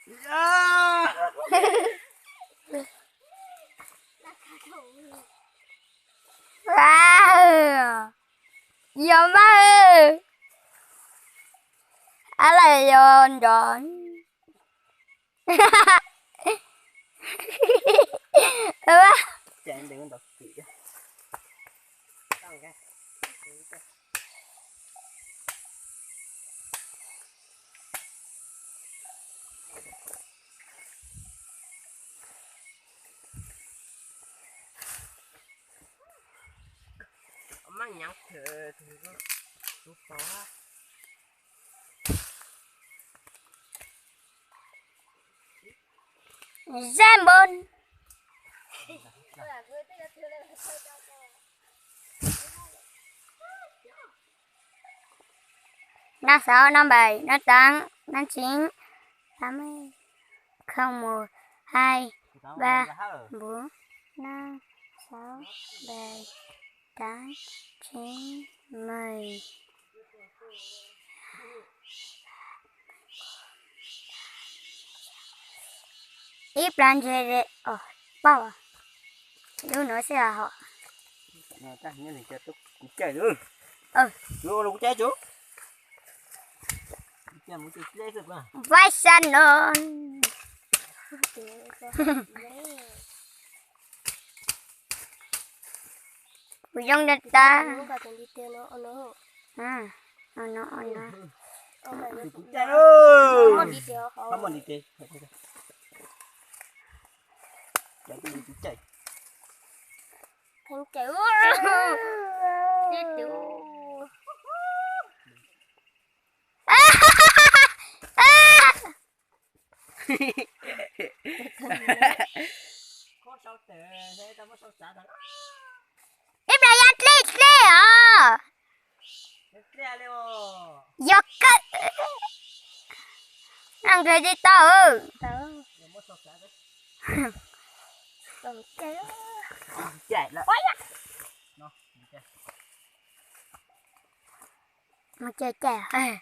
Yog mas, ab lais yog nrov. Zaj npoo. Năm sáu, năm bảy, năm tám, năm chín, tám mươi, không một, hai, ba, bốn, năm, sáu, bảy, tám, chín, mười. Ib plab ntshe, o, pauj, lub no xwb hos. Kuv caij, kuv caij, kuv caij. Vaib sab no. Kuv zoo dab tas. Ib pliag ya dlej dlej os. Yog kawg. Noj nkawd tsis tau. Mus caij caij.